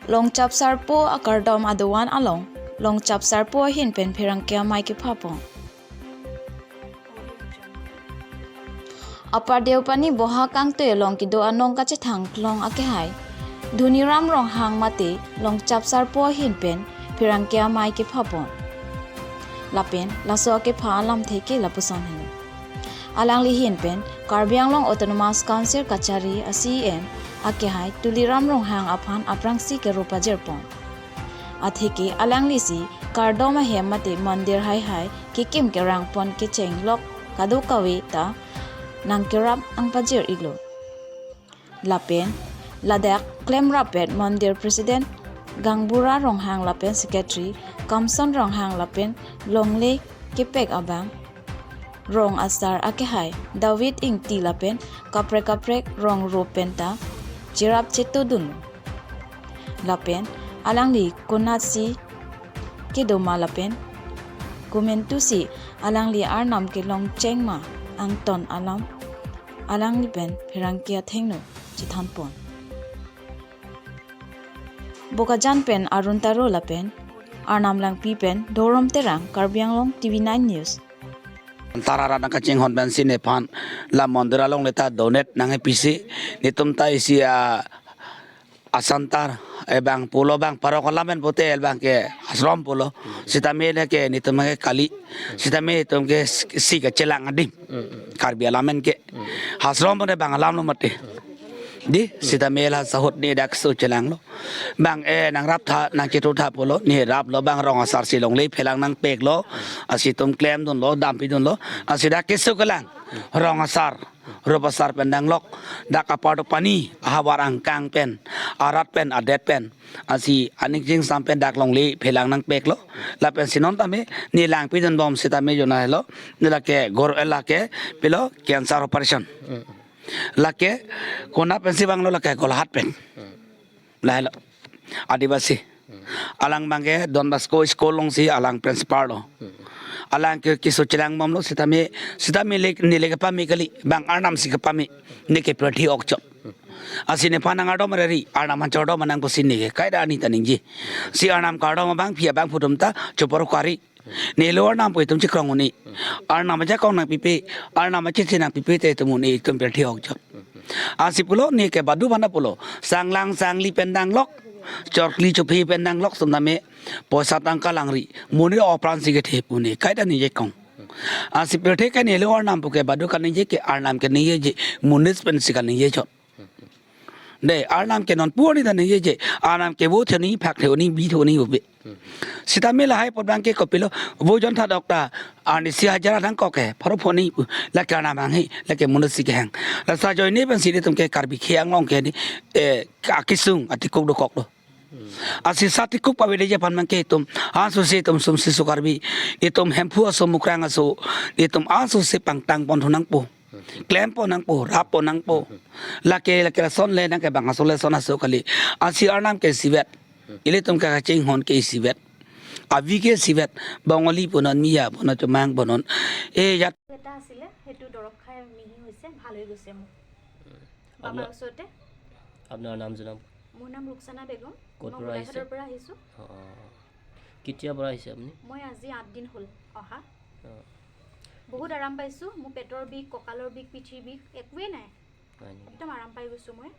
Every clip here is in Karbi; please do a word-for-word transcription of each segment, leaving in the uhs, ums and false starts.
Longchap Sarpo akardom adovan along Longchap Sarpo ahin pen pherangke amei kepha pon. Upper Deopani Boha kangtui along kedo anong kachethang klong akehai Dhoniram Ronghang mate Longchap Sarpo ahin pen pherangke amei kepha pon. Lapen laso akepha alamthe ke lapuson hini. Alangli ahin pen Karbi Anglong Autonomous Council kachari a-C E M akehai Tuliram Ronghang aphan aphrangsi kero pajir pon. Atheke alangli si kardom ahem mate mandir haihai kekim kerang pon kecheng lok kadokave ta nangkerap nangpajir iklo. Lapen ladak klemrappet mandir president Gangbura Ronghang lapen secretary Kamson Ronghang lapen longle kepek abang rong asar akehai David Ingti lapen kaprek kaprek rong ro penta cherap chetodun. Lapen alangli konatsi kedoma lapen komantusi alangli arnam kelong chengma angton alam alangli pen pherangke athengno chethan pon. Bokajan pen Arun Taro lapen Arnam Langpi pen Dorom Terang, Karbi Anglong, T V nine News. Tara rana kachinghon pensi nephan la mandir along leta donate nangpisi netum ta isi a asantar ebang pulo bang parok alamen pote el bang ke asrom pulo sitame le ke netum ke kali sitame netum ke si kechelang adim Karbi alamen ke hasrom pone bang alam lo mate. Di sitame la sahut ni dak su chelang lo. Bang e nangrap tha nangchetu tha pulo ni rap lo bang rong asar si longle phelang nangpek lo. Asi tum klemdun lo dampi dun lo. Asi dak kesu kelang. Rong asar, rup asar pen danglok. Dak apar do pani, ahavar angkang pen, arat pen, adet pen. Asi aning jingsam pen dak longle phelang nangpek lo. Lapen si non tame ni langpi dunbom sitame jona lo. Ni lake gor lake pilo cancer operation. Lake kona pensi bang lo lake Golaghat pen. Lahelo Adivasi. Alang bangke Don Bosco School alongsi alang principal lo. Alang ke keso chelang bom lo sitame sitame le ni le kepame kali bang arnam si kepame ni ke prathi okchot. Asi nephan nang ardom reri arnam anchor dom nang pusi ni ke kaida ani ta ningje. Si arnam kardom bang phia bang phutum ta chopor kari. Nelo arnam pu itum chikrong un-e. Arnam ajakong nangpipe, arnam achithi nangpipe te itum un-e itum pirthi okchot. Asi pulo ni ke badu bana pulo. Sanglang sangli pen danglok. Chorkli chophi pen danglok sum tame. Poisa tangka langri. Monit opran si kethe pu ni. Kaida ningje kong. Asi pirthi ke nelo arnam pu ke badu kaningje ke arnam ke ningjeje. Monit pensi kaningje chot. De, arnam ke non pu ani ta ningjeje. Arnam ke vo thoni, phak thoni, bi thoni ube. Sitame lahai apot bangke kopilo, vo jon tha dokta, ani si hajar adang kok ke, pharo phoni, lake arnam hang he, lake monit si kehang. Lasa ajoine pensi netum ke Karbi Anglong ke ni, eh, akisung, atikuk dokok do. Asi sa tikuk pavedeji aphan bangke itum, aso si itum sumsi su Karbi, itum Hemphu aso Mukrang aso, itum aso si pangtang pon thu nangpo. Klem pon nangpo, rap pon nangpo. Lake, lake lason le nang ke bang aso le son aso kali. Asi arnam ke isivet. Ilitum ke kachinghon ke isivet. Avi ke isivet. Bongali punon miya punon chomang punon. E jat. এটা আছিলে, সেইটো দৰৱ খাই মিহি হৈছে, ভাল হৈ গৈছে মোৰ। বাবাৰ আপোনাৰ ওচৰতে। আপোনাৰ নাম জনাব। মোৰ নাম ৰুকচানা বেগম। ক'ত মই পৰা আহিছে? গোলাঘাটৰ পৰা আহিছোঁ। অ, অ। কেতিয়াৰ পৰা আহিছে আপুনি? মই আজি আঠ দিন হ'ল অহা। অ। বহুত আৰাম পাইছোঁ। মোৰ পেটৰ বিষ, কঁকালৰ বিষ, পিঠিৰ বিষ একোৱেই নাই। হয় নেকি? একদম আৰাম পাই গৈছোঁ মই।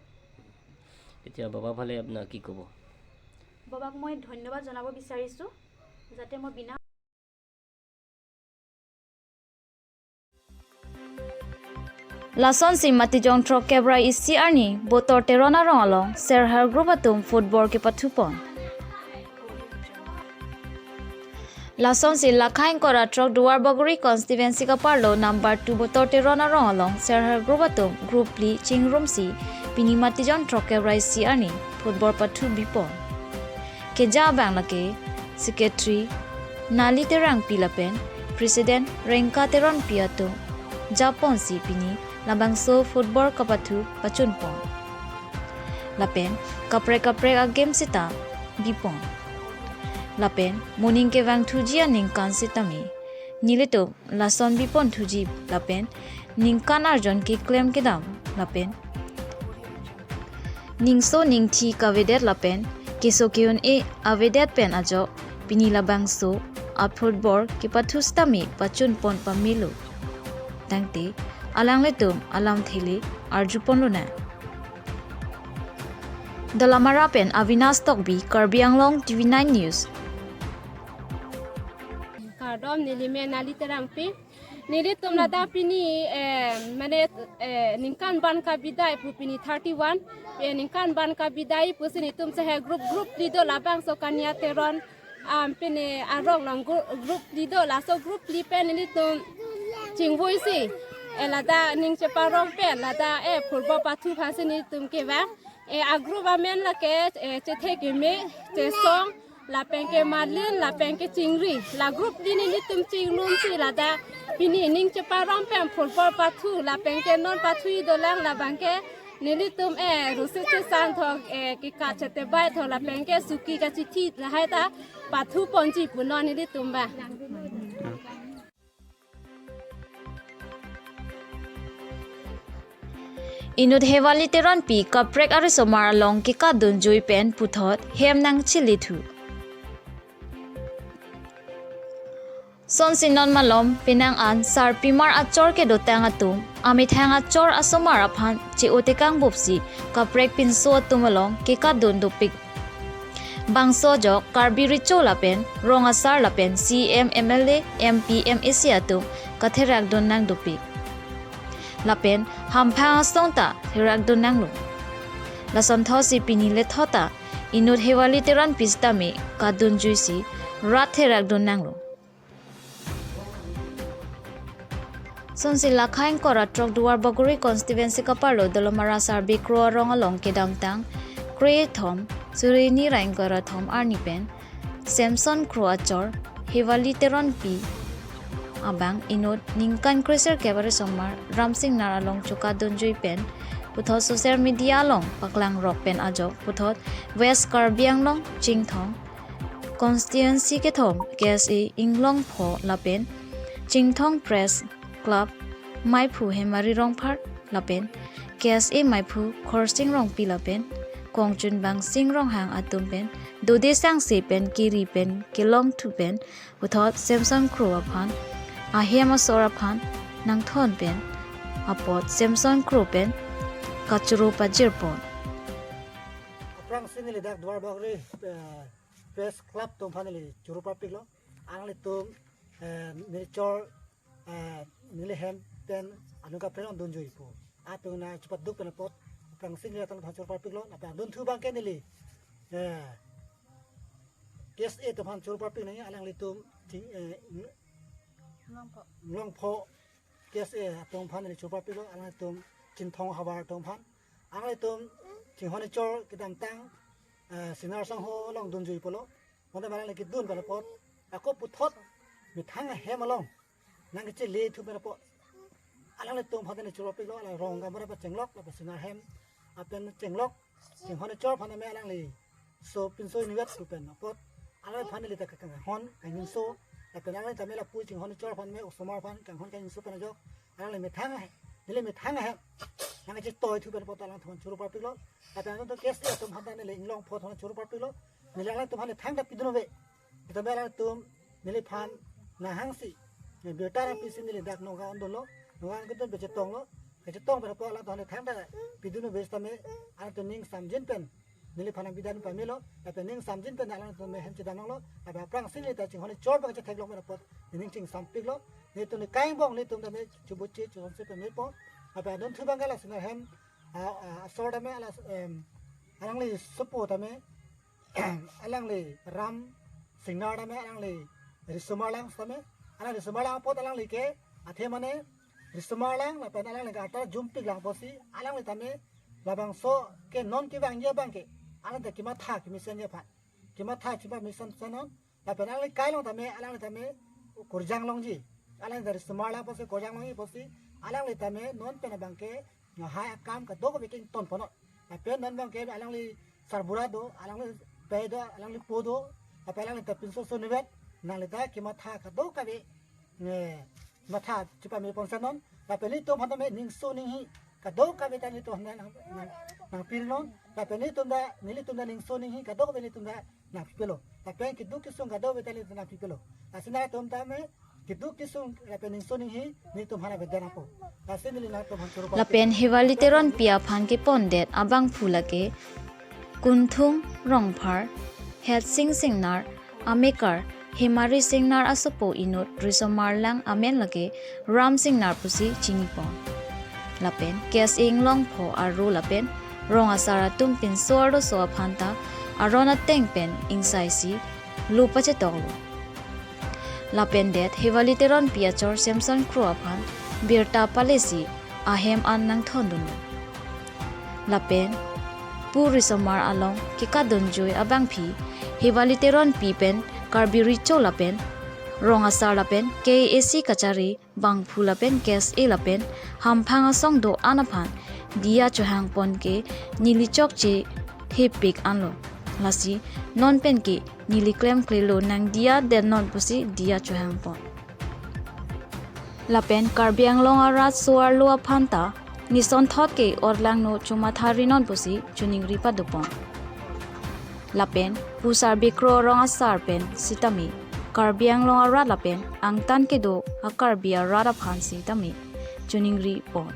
এতিয়া বাবা ফালে আপোনাৰ কি ক'ব? বাবাক মই ধন্যবাদ জনাব বিচাৰিছোঁ, যাতে মই বিনা Lasonsi Matijong throk kep ra isi arni Botor Teron arong along Self Help Group atum football kepathu pon. Lasonsi Lakha ingkoi ra throk Duar Bagori constituency kaparlo number two Botor Teron arong along Self Help Group atum group phli chingrumsi pini Matijong throk kep ra isi arni football pathu bipon. Keja abang lake Secretary Nali Terangpi lapen President Rengka Teronpi atum japonsi pini labangso football kapathu pachunpon. Lapen kaprek kaprek a-game sita bipon. Lapen moning kevang thuji aningkan sitame nelitum lason bipon thuji lapen ningkan arjon keklem kedam lapen ningso ningthi kavedet lapen keso ke-un-e avedet pen ajok pini labangso aphrutbor kepathu sitame pachun pon pamelo. Tangte alanglitum alamthe le arju ponlonang. Dolamara pen Avinash Tokbi, Karbi Anglong T V nine News. Kardom, neli men Nali Terangpi. Nelitum ladak pini, eh, mane, eh, ningkan ban kabidai pu pini thirty-one. Eh, ningkan ban kabidai pusi nelitum sehe group group phli do, labangso Kania Teron, am, pini arong along gru-, group phli do, laso group phli pen nelitum chingvoi si, eh, ladak ning cheparong pen ladak, eh, football pathu aphansi nelitum kevang. Eh, a group amen lake, eh, Chethe Keme, Chesong, lapen ke Malin, lapen ke Chingri. La group phli nelitum chinglun si ladak pini ning cheparong pen football pathu, lapen ke non pathu-i dolang, labang ke nelitum, eh, rusi chesan thok, eh, keka chetebai thok, lapen ke suki kachithi lahai ta pathu ponji pu non nelitum ba. Inut Hewali Teronpi kaprek arisomar along kekatdunjui pen puthot hem nangchilithu. Sonsi non malom penang an sarpimar achor kedotang atum amethang achor asomar aphan che-otekang bupsi kaprek pinso atum along kekatdun dopik. Bangso ajok Karbi Recho lapen rong asar lapen C E M, M L A, M P, M A C atum katherakdun nang dopik. Lapen hamphang asong ta therakdun nanglo. Lason thotsi pini lethot ta inut Hewali Teronpi sitame katdunjuisi rat therakdun nanglo. Sonsi lakha ingkoi ra throk Duar Bagori constituency kaparlo Dolamara Sarbi Kro arong along kedamtang kre thom suri hini ra ingkoi ra thom arni pen Samson Kro achor Hewali Teronpi abang inut ningkan kresirkep arisomar Ramsingnar along chokatdunjui pen puthot social media along paklangrok pen ajok puthot West Karbi Anglong Chinthong constituency kethom K S A Inglongpho lapen Chinthong Press Club maiphu Hemari Rongphar lapen K S A maiphu Khorsing Rongpi lapen kongchunbang Sing Ronghang atum pen dode sangse pen keri pen kelongthu pen puthot Samson Kro aphan ahem asor aphan nangthon pen apot Samson Kro pen kachoro pajirpon. Aphrangsi neli dak Duar Bagori, eh, Press Club atum aphan neli choro parpiklo. Alanglitum, eh, neli chor, eh, neli hem pen anung kaprek along dunjui pu atum nangchepaduk pen apot aphrangsi neli atum aphan choro parpiklo. Lapen adunthu abang ke neli, eh, K S A atum aphan choro parpik nangji, alanglitum Ching, eh, Inglongpho K S A atum aphan neli choro parpiklo, alanglitum Chinthong havar atum aphan. Alanglitum chinghon chor kedamtang, eh, Singnar sangho along dunjui pulo. Bonta alangli kedun pen apot ako puthot methang ahem along nangkechelithu pen apot alanglitum aphan neli choro parpiklo, alang rong gamra pa chenglok, lapen Singnar hem apen chenglok, chinghon chor aphan tame alangli so pinso inutvet pu pen apot alangli aphan neli ta kanghon kangjinso, lapen alangli tame lapu chinghon chor aphan me osomar aphan kanghon kangjinso pen ajok alangli methang ahem, neli methang ahem nangkechetoithu pen apot alangtum aphan choro parpiklo. Lapen adunthu K S A atum aphan ta neli Inglongpho atum aphan choro parpiklo. Neli alangtum aphan neli thangta pidun ave. Tame alangtum neliphan nanghangsi, eh, birta nangpisi neli dak Nagaon dunlo. Nagaon kedun pen chetonglo. Kechetong pen apot alangtum aphan neli thangta pidun ave sitame alangtum ning samjin pen neliphan nangpidun pamelo. Lapen ning samjin pen alangtum hem chedam nanglo. Lapen aphrangsi neli ta chinghon chor abang chetheklong pen apot neli ning chingsampiklo. Nelitum neli kaingbong nelitum tame chubuchi chusonsi pen mepo. Lapen adunthu abang ke la Singnar hem, a, a, asor tame ala, em, alangli sopo tame alangli Ramsingnar tame alangli risomar lang tame, alangli risomar lang apot alangli ke athe mane risomar lang lapen alangli ke atar jumpik lang apotsi alangli tame labangso ke non kevangji abang ke alangli ta kematha kemesenji aphan, kematha chipamesen senon. Lapen alangli kai along tame, alangli tame kurjang longji. Alangli ta risomar lang apotsi kurjang longji apotsi alangli tame non pen abang ke lahai akam kadokave ke ington ponnon. Lapen non abang ke alangli sarbura do, alangli pei do, alangli po do. Lapen alangli ta pinso so inutvet, nangli ta kematha kadokave, eh, matha chipame ponsenon. Lapen nelitum aphan tame ningso ninghi kadokave ta nelitum aphan nang, nang, nangpirnon. Lapen nelitum ta, nelitum ta ningso ninghi kadokave nelitum ta nangpipelo. Lapen keduk kesung kadokave ta nelitum nangpipelo. Lasi nangtum tame keduk kesung lapen ningso ninghi nelitum aphan avedet nangpo. Lasi neli nangtum aphan choro. Lapen Hewali Teronpi aphan kepondet abangphu lake Kunthung Rongphar, Hetsing Singnar, amekar Hemari Singnar asopo inut risomarlang amen lake Ram Singnar pusi chinipon. Lapen K S A Inglongpho arlo lapen rong asar atum pinso arloso aphan ta aron ateng pen ingsaisi lo pachetoklo. Lapen det Hewali Teronpi achor Samson Kro aphan birta palesi ahem an nangthondunlo. Lapen pu risomar along kekadunjui abangpi Hewali Teronpi pen Karbi Recho lapen rong asar lapen K A C kachari bangphu lapen K S A lapen hamphang asong do-an aphan diya chohangpon ke neli chokche thepik anlo. Lasi non pen ke neli klemklelo nangdiya det non pusi diya chohangpon. Lapen Karbi Anglong arat so-arlo aphan ta nisonthot ke otlangno chomatharinon pusi choningri padopon. Lapen pu Sarbi Kro rong asar pen sitame Karbi Anglong arat lapen angtan kedo a Karbi arat aphan sitame choningripon.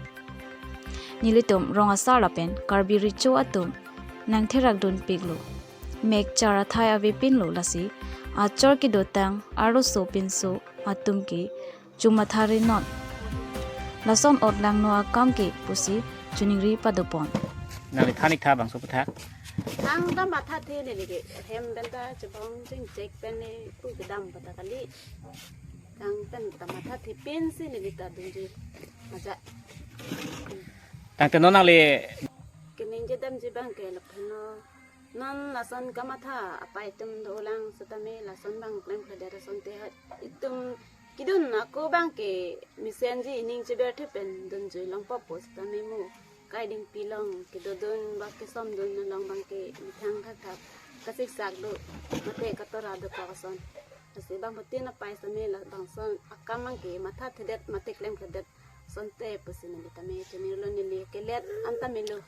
Nelitum rong asar lapen Karbi Recho atum nangtherakdunpiklo. Mekchar athai avepinlo lasi achor kedotang arloso pinso atum ke chomatharinon. Lason otlangno akam ke pusi choningri padopon. Nangli than ik tha bangso puthak. Than ta mathathe neli ke hem pen ta chebong chingchek pen ne pu kedam pata kali. Than pen ta mathathe pensi neli ta dunji aja. Tangte non nangli keningje damji abang ke lapen non lason kamatha apai atum dolang setame lason abang klemkledet asonte itum kedun ako abang ke mesenji ining cheberthe pen dunjui longpo pu setame mo kaidingpi along kedodun ba kesomdun along abang ke methang thakthak kasiksak do mate katora dokok ason. Lasi bangphutin apai setame labangson akam abang ke mathathedet mate klemkledet asonte pusi neli tame choninglo neli kelet an tame lo.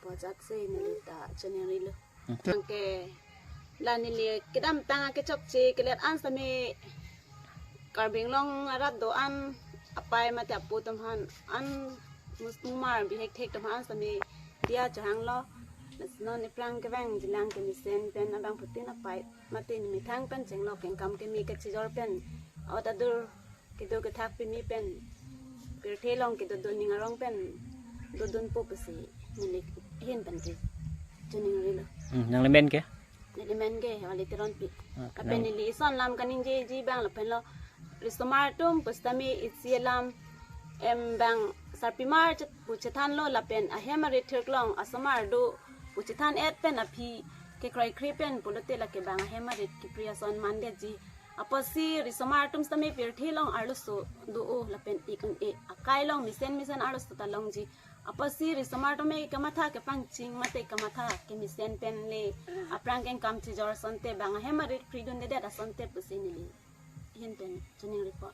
Pojak se neli ta choningrilo. Hmm. Abang ke la neli kedamtang akechokche kelet an setame Karbi Anglong arat do-an apai mate apo atum aphan an mus-, mumar bihek thek atum aphan setame diya chohanglo. Lasi non ephrang kevang jilang kemesen pen abangphutin apai mate methang pen chenglok kengkam keme kachijor pen ot adur kedo kethak pimi pen pirthe along kedodun ning arong pen dodunpo pusi neli ahin pen ke choningrilo. Hmm, nangli men ke? Neli men ke Hewali Teronpi. Ah, lapen nang- neli ison lam kaningjeji abang lapen lo risomar atum pu setame isi alam em abang sarpimar chet-, pu chethanlo lapen ahem arit thirklong asomar do pu chethan-et pen aphi kekroikre pen pulote lake abang ahem arit kepri ason mandetji. Apotsi risomar atum setame pirthe along arloso do-o lapen ik ang e akai along mesen mesen arloso ta longji. Apotsi risomar atum e kamatha kepangching mate kamatha kemesen pen le aphrang kengkam chijor asonte abang ahem arit kridundedet asonte pusi neli ahin pen choningripo.